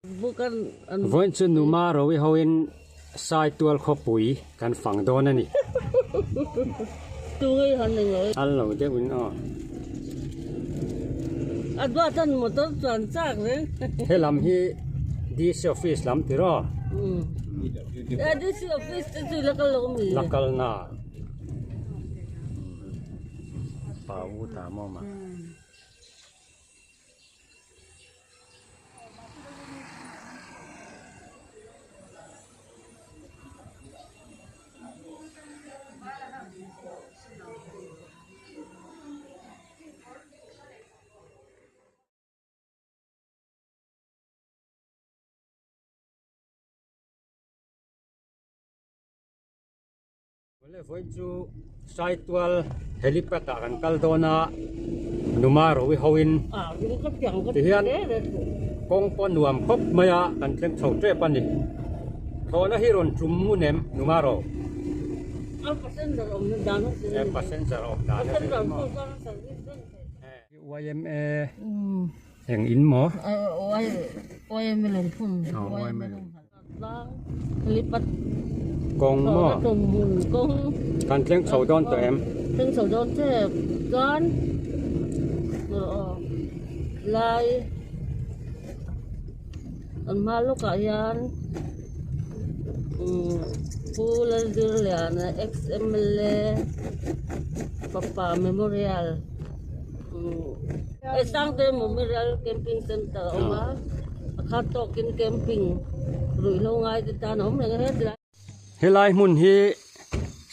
Vawiin chu Numa Rowi hoin Saitual khawpui kan fang dawn a ni. Al lo deuhin aw. He lam hi DC office lam ti raw? La kal na. Pa u ta maw mah. Awle vawiin chu Saitual helipad ah kan kal dawn a Numa Rowi hoin tihian kawng pawh nuam khawp mai a kan thleng chho tep a ni. Thlawhna hi rawn tum ngun em Numa Ro? Passenger awm dan a zir maw? YMA eng in maw? YMA lungphun. YMA lungphun. Kawng maw? Kan thleng chho dawn tawh em? Thleng chho dawn tep chuan lai an hma lawkah hian Pu Laldirliana ex mla fapa memorial Sangte Memorial Camping Centre a awm a, a khat tawkin camping ruihhlo ngai te tan a awm reng a hetlai. Helai hmun hi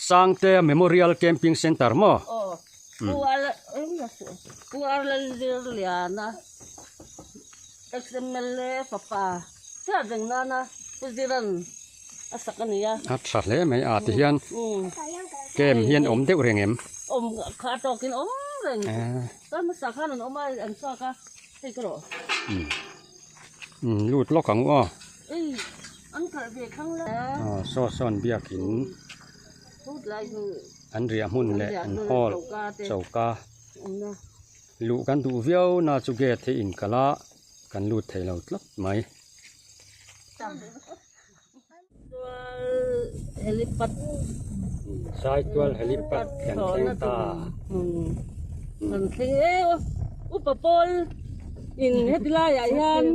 Sangte Memorial Camping Centre maw? Aw, Pu Pu Arlalzirliana ex-MLA fapa chhiat reng nana Pu Ziran a sak a ni a. A tha hle mai a ti hian camp hian awm deuh reng em? Awm kha tawkin awm reng. Chuan hmasa khan an awm a an chhuak a hei ka rawh. Umm lut lawk ang u aw. Ei an kalh ve thlang la. Aw saw sawn biakin an riah hmun leh an hall choka luh kan duh viau na chu gate hi inkalh a kan lut thei lo tlat mai. Saitual helipad kan thleng ta. Kan thleng e upa pawl in heti laiah hian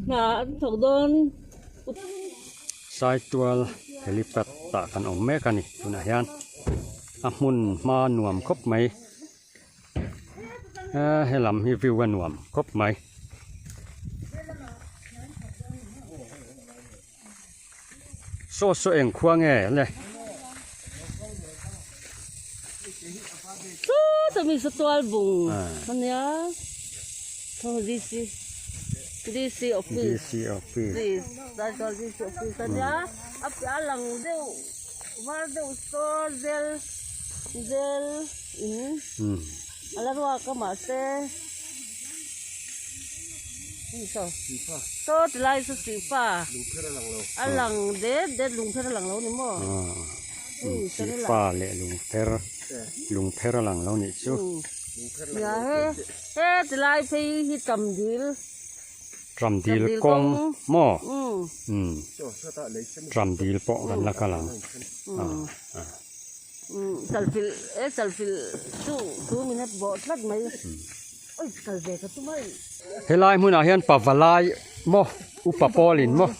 hna an thawk dawn. Saitual helipad tah kan awm mek a ni tunah hian a hmun hma nuam khawp mai. Helam hi view a nuam khawp mai. Saw saw eng khua nge le. Saw saw mi saw tual bung ania saw DC DC office DC office DC office ania a piah a lang deuh var deuh saw zel zel in a la ruak a mahse saw ti lai saw sihfa a lang det det lungpher a lang lo ni maw sihfa leh lungpher lungpher a lang lo nih chu nia he he ti lai phei hi tam dil Tram dil kawng maw tram dil pawh kan la kal ang. Helai hmunah hian Pavalai maw Upa Paulin maw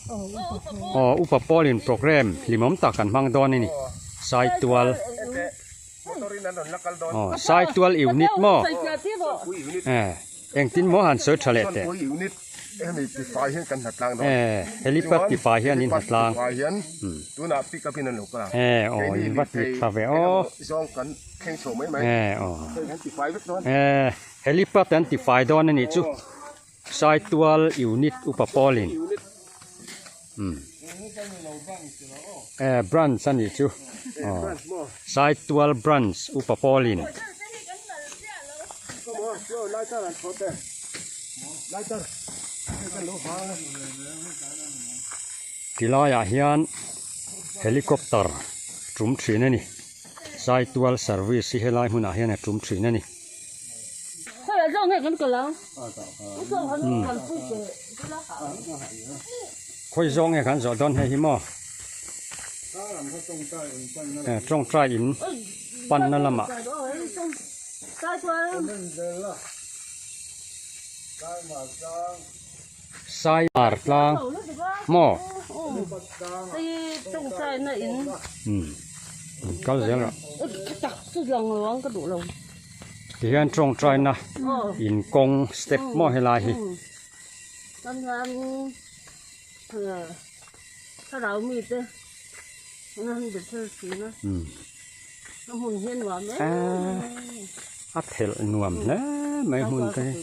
aw Upa Paulin programme hlimawm tak an hmang dawn a ni Saitual aw Saitual unit maw eh. Engtin maw han sawi tha leh teh? Eh, helipad tifai hian in hnatlang. Eh, aw in va ti tha ve aw. Eh, aw. Eh, helipad an tifai dawn a nih chu. Saitual unit upa pawlin. Um. Eh, branch a nih chu. Aw. Saitual branch upa pawlin. Tilaiah hian helicopter tum thin a ni. Saitual service hi helai hmunah hian a tum thin a ni. Khawi zawng nge kan zawh dawn hei hi maw? Tawngtai in panna lamah. Sai ar tlang maw? Kal zel rawh. Tihian tawngtaina in kawng step maw helai hi. A phelh nuam hle mai hmun te hi.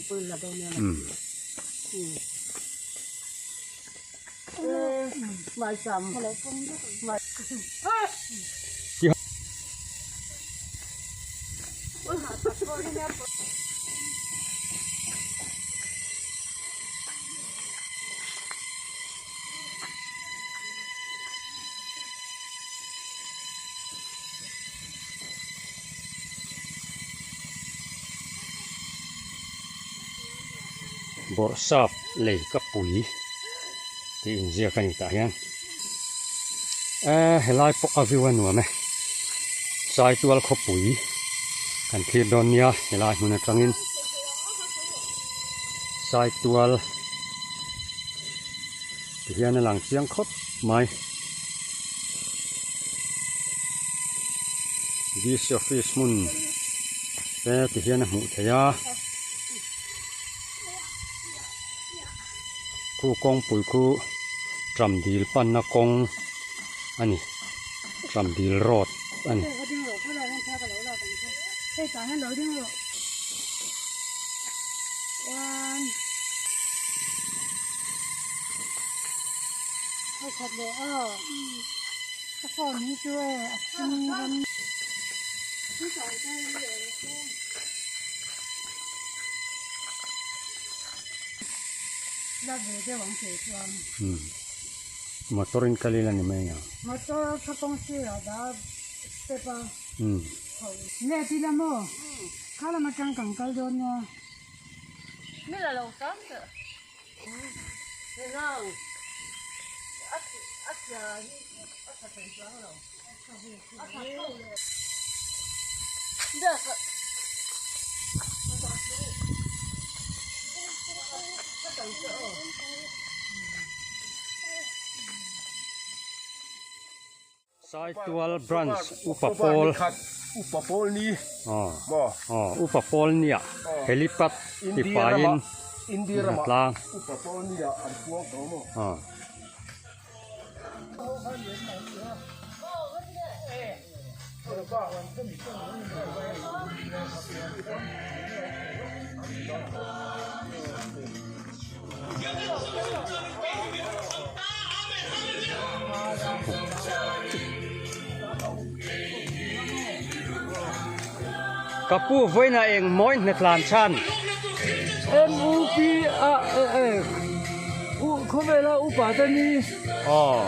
Bawrhsap lei ka pui tih inziak a ni tah hian eee helai pawh a view a nuam e Saitual khawpui kan thlir dawn nia helai hmun atangin Saitual ti hian a lang chiang khawp mai DC office hmun te ti hian a hmuh theih a khu kawngpui khu tram dil panna kawng a ni tram dil road a ni. Motor in kal ila ni mai ang. Motor kha kawng sirah dah step a chho. Nge ti la maw? Kha lam atang kan kal dawn nia. Mi la lo tam teh. Saitual Branch Upa Pawl Upa Pawl ni maw? Aw Upa Pawl nia helipad ti paiin India rama Upa Pawl nia an puang tawh maw? Aw. Ka pu vawiinah eng mawi hnetlan chhan. MUP a khawvela upa te ni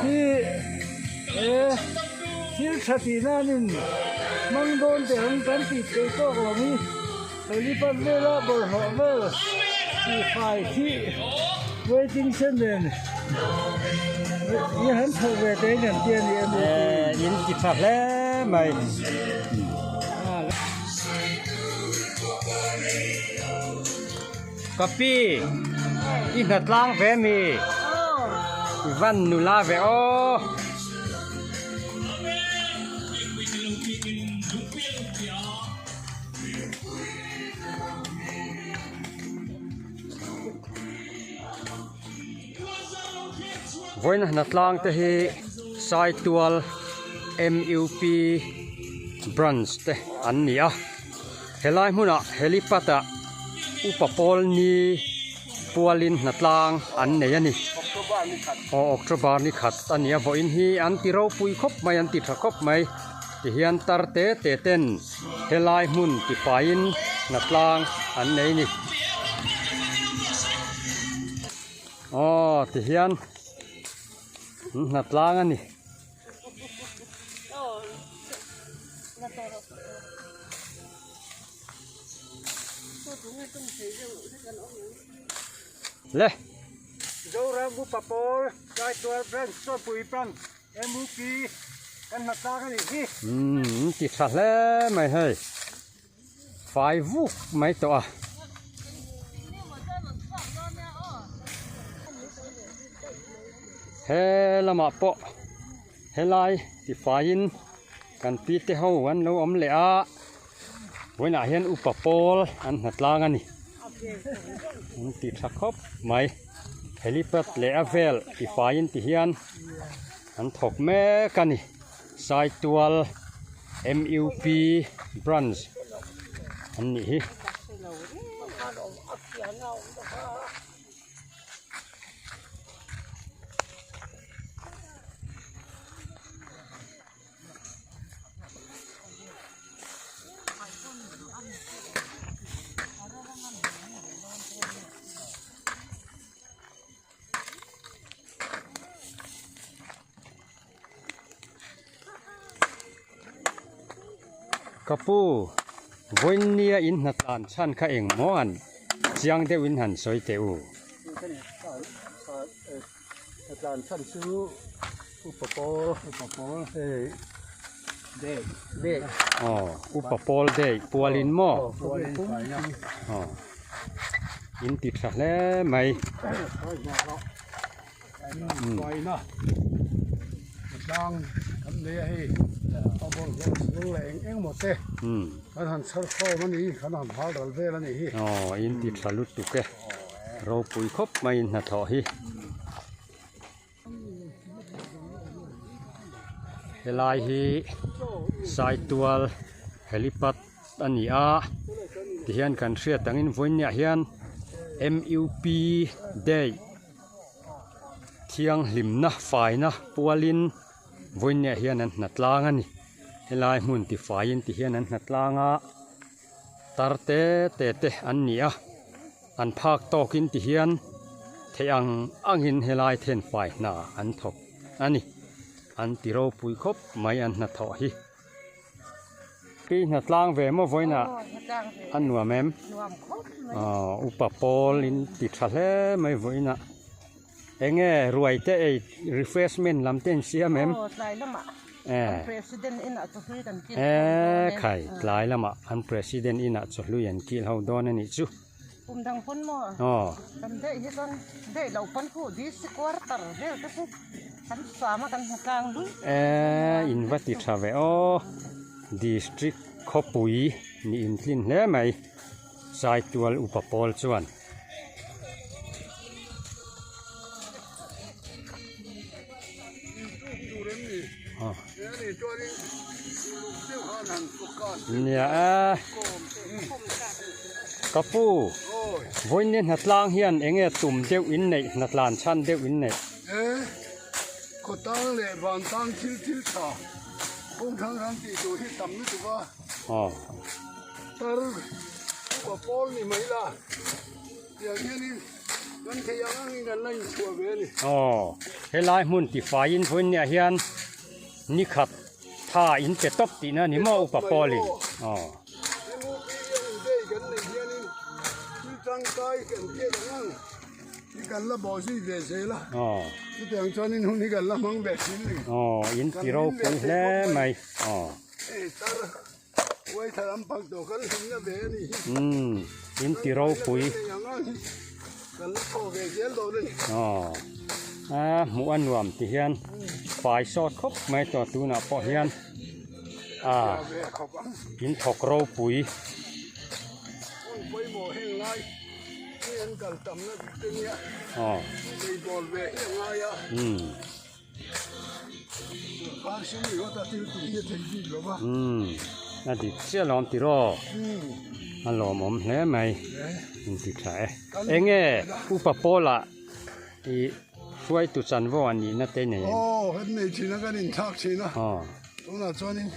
hi thil tha tih nanin hmang dawn teh ang kan tih peih tawk lo hi. Helipad vela bawlhhlawh vel tih fai khi waiting shed nen i han chhoh ve te in an ti a ni em? Eh, in ti tha hle mai. Ka pi, i hna tlang ve mi? I van nula ve aw. Vawiin hnatlang te hi Saitual M_U_P branch te an ni a helai hmunah helipad ah upa pawl ni pualin hnatlang an nei a ni aw October ni khat a ni a vawiin hi an ti ropui khawp mai an ti tha khawp mai. Tihian tar te te ten helai hmun tipaiin hnatlang an nei ni. Aw tihian hnatlang a ni. Le. Zoram Upa Pawl Saitual Branch Chawnpui Branch MUP kan hlat tlang a nih hi. Umm ti tha hle mai hei. Fai vuk mai tawh a. He lamah pawh helai tifaiin kan pi te ho an lo awm leh a vawiinah hian upa pawl an hna tlang a ni an ti tha khawp mai helipad leh a vel tifaiin ti hian an thawk mek a ni. Saitual MUP branch an nih hi. Ka pu vawinia in hnatlan chhan kha eng maw han chiang deuh in han sawi teh u. Hnatlan chhan chu upa pawl upa pawl hei day day aw upa pawl day pualin maw aw in ti tha hle mai. Faina tlang kan nei a hei a bawlhhlawh chhung leh eng eng maw te kan han chhar khawm a ni kan han hal ral vel a nih hi. Aw in ti tha lutuk e ropui khawp mai in hnathawh hi. Helai hi Saitual helipad a ni a tihian kan hriat angin vawiinniah hian M_U_P day thianghlimna faina pualin vawiinniah hian an hna tlang a ni helai hmun tifaiin tihian an hna tlang a tar te te te an ni a an phak tawkin tihian theih ang angin helai thenfai hna an thawk a ni an ti ropui khawp mai an hnathawh hi. Pi hnatlang ve maw vawiinah a nuam em? Aw upa pawl in ti tha hle mai vawiinah enge ruai te ei refreshment lam te in siam em? E khai tlai lamah an president inah chawhlui an kil ho dawn a nih chu. Aw. E in va ti tha ve aw district khawpui nih in tlin hle mai Saitual upa pawl chuan. Nia e ka pu vawiin hnatlang hian eng nge tum deuh in neih hnatlan chhan deuh in neih. E khawtang leh vantang thil thil tha kawng hrang hrang tih tur hi tam lutuk a. Aw. Tar upa pawl ni mai la. Tiang hianin kan theih ang angin kan la inchhuah ve a ni. Aw, helai hmun tifaiin vawiinniah hian ni khat tha in pe tawp tihna a ni maw upa Paulin? Aw. MUP hian inbei kan neih hianin thil tangkai kan hriat ang ang hi kan la bawh zui ve zel a. Aw. Chutiang chuanin hun hi kan la hmang ve thin a ni. Aw, in ti ropui hle mai. Aw. Hei tar. Umm in ti ropui aw a hmuh a nuam ti hian fai sawt khawp mai tawh tunah pawh hian a in thawk ropui. Aw umm. Umm a dik chiah lawm tiraw a lawmawm hle mai in ti tha e enge upa pawla ih hruaitu chanvo a nihna te nei em aw kan nei thin a kan inthlak thin a tunah chuanin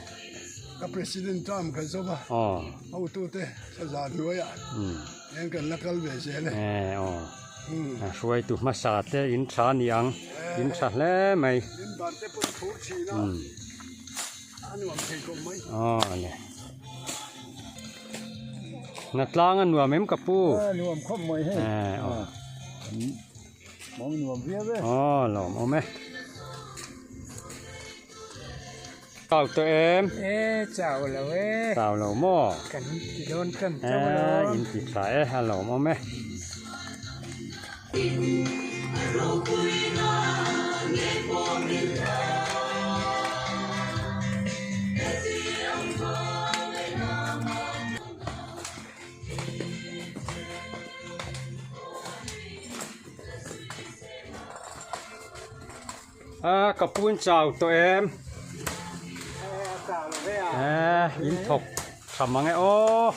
ka president term kan zawm a hotute saza hnuaiah hian kan la kal ve zel e aw. A hruaitu hmasa te in tha ni ang in tha hle mai. Aw le. Hnatlang a nuam em ka pu? Nuam khawp mai hei. Mawng nuam viau e. Aw lawm awm e. Chau tawh em? E chau lo e. Chau lo maw? Kan ti dawn tan chau lo. E in ti tha e a lawm awm e. A ka pun chau tawh em eh in thawk tha mang e aw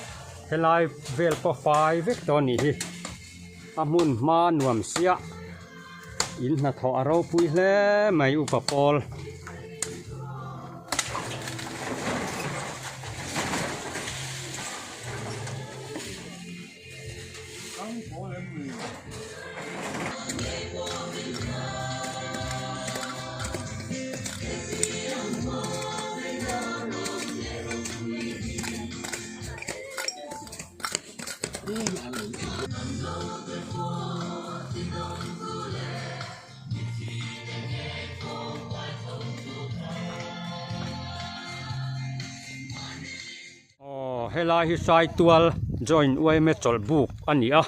helai vel pawh fai vek tawh a nih hi a hmun hma nuam siah in hnathawh a ropui hle mai upa pawl. Aw helai hi Saitual joint uaime chawlh buk a ni a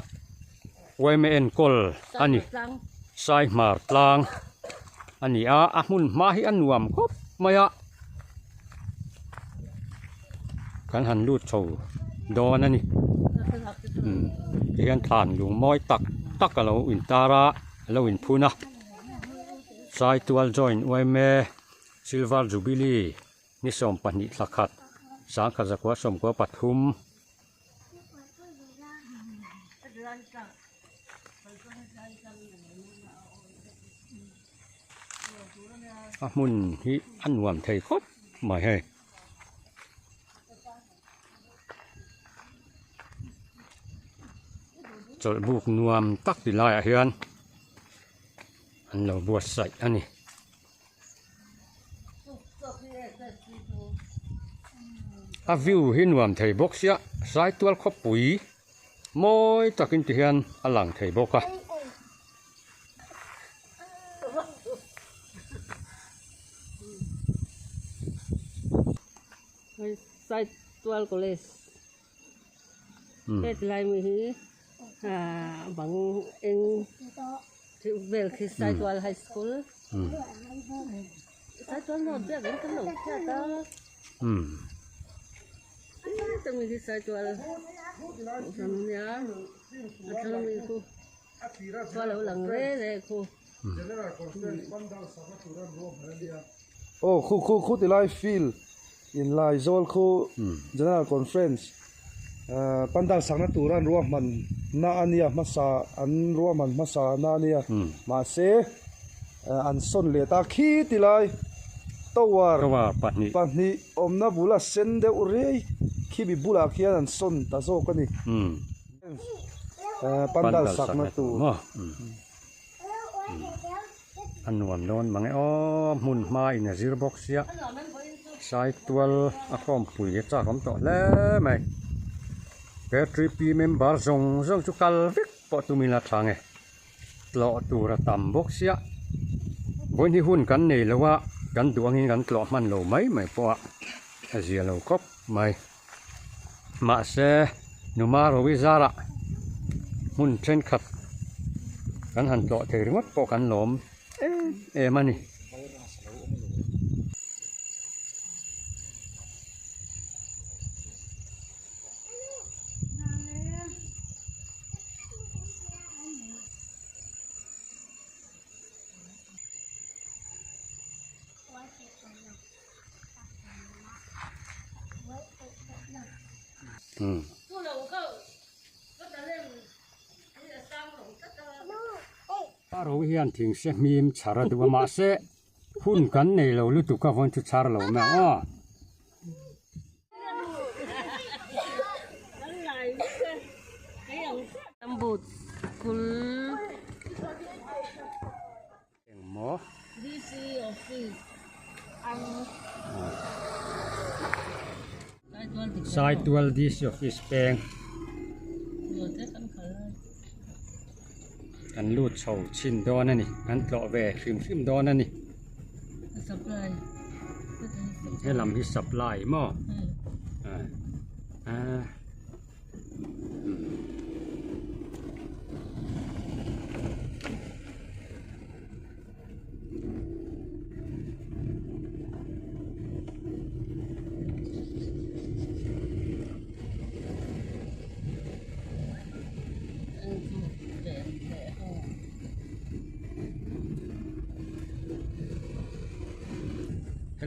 uaime enkawl a ni Saihmar tlang a ni a a hmun hma hi a nuam khawp mai a kan han lut chho dawn a ni umm tihian thlan lung mawi tak tak a lo intar a a lo inphun a Saitual joint uaime silver jubilee. Ni 12 thla khat, sangkhat zakua sawmkua pathum. A hmun hi a nuam thei khawp mai hei. Chawlhbuk nuam tak ti laiah hian an lo buatsaih a ni. A view hi nuam thei bawk sia Saitual khawpui mawi takin ti hian a lang thei bawk a. Saitual college hetlai mi hi bang eng vel khi Saitual high school Saitual maw biakinn kan lo hriat a temi hi Saitual ram ania a thlang mi khu khua lo lang re re khu. Aw khu khu khu tilai field in lai zawl khu General Conference pandal sakna tura an ruahman na a nia hmasa an ruahman hmasa na a nia mahse an sawn leh ta khi tilai tower pahnih awmna bul a sen deuh riai khi mi bulah khian an sawn ta zawk a ni pandal sakna tur. A nuam dawn mang e aw hmun hma in a zir bawk sia Saitual a khawmpui hi chak awm tawh hle mai K3P member zawng zawng chu kal vek pawh tumin a thlang e tlawh tur a tam bawk sia vawiin hi hun kan nei lo a kan duh angin kan tlawh hman lo mai mai pawh a a zia lo khawp mai. Mahse, Numa Rawizara hmun thenkhat kan han tlawh thei ringawt pawh kan lawm em em a ni. A ro hian thing se hmim chhar a duh a mahse hun kan nei lo lutuk a vawn chu chhar lo mai ang aw. Engmaw? DC office ang. Saitual DC office peng. Kan lut chho chhin dawn a ni, kan tlawh ve hrim hrim dawn a ni. He lam hi supply maw? Aaa.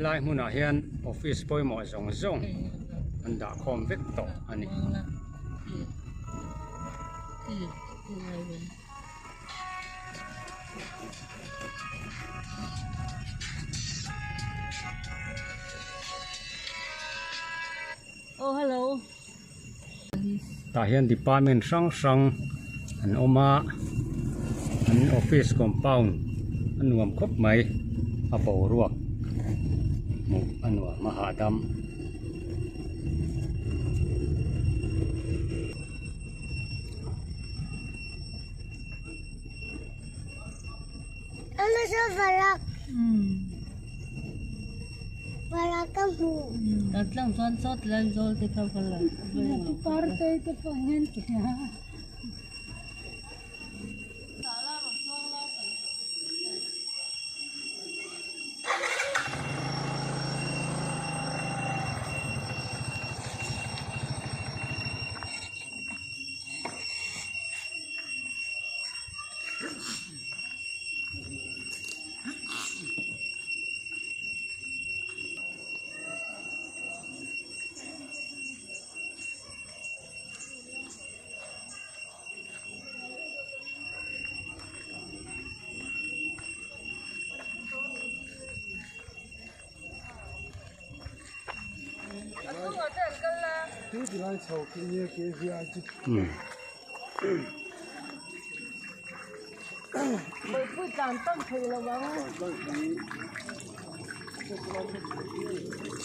Helai hmunah hian office pawimawh zawng zawng an dah khawm vek tawh a ni. Oh hello. Tah hian department hrang hrang an awm a an office compound a nuam khawp mai a boruak hmuh a nuam a hahdam.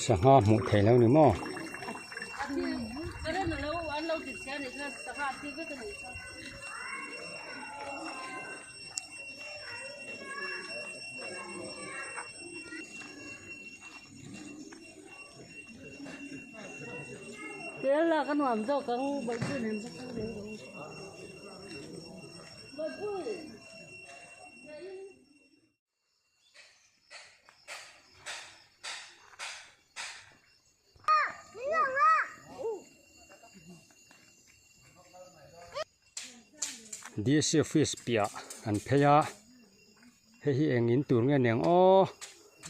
Sangha hmuh theih lo ni maw? DC office piah an phei a hei hi eng in tur nge niang aw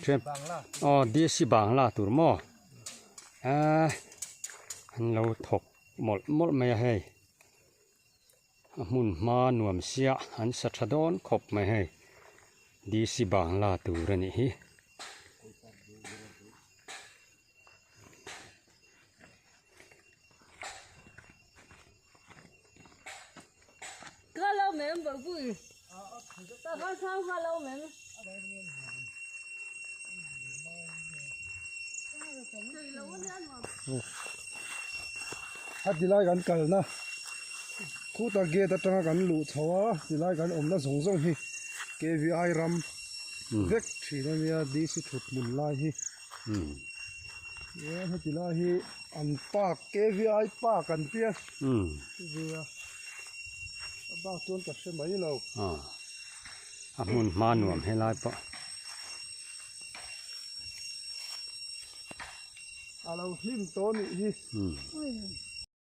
then aw DC bangla tur maw eee an lo thawk mawlh mawlh mai a hei. A hmun hma nuam sia an sa tha dawn khawp mai hei DC Bangla tur a nih hi. A tilai kan kalna khuta gate atanga kan luh chho a tilai kan awmna zawng zawng hi K_V_I ram vek thin a nia D_C thut hmun lai hi heti lai hi an park K_V_I park an tia a bak chuan ka hre mai lo. A hmun hma nuam helai pawh. A lo hlim tawh a nih hi.